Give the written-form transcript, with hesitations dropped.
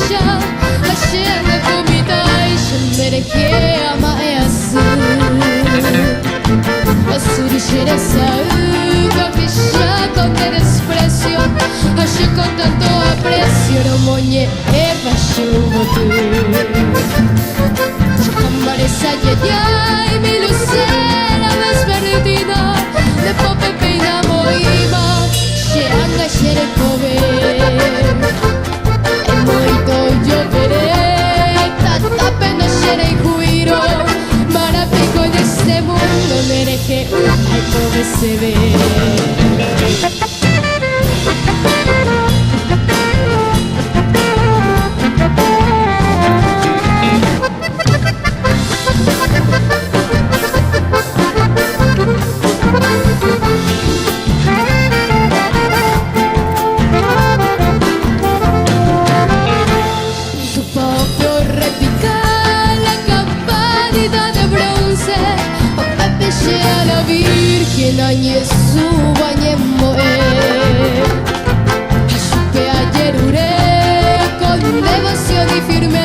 Jesucristoicha ha che anga ku mitãicha nderehe ama'ẽ asy. Osyry che resay ko ahecha ko nde desprecio ha che con tanto aprecio romoñe'ẽva che yvoty. Che jajái mi lucero vespertino nde pópe péina moĩva che anga che rekove. Emoĩto ojovere tatápe ndacherayhuírõ Mara piko en este mundo nderehe'ỹ aikoveseve. Tupãópe orrepika la campanita de bronce, upépe che a la Virgen añesũva ñembo'e. Ha chupe ajerure con devoción y firmeza.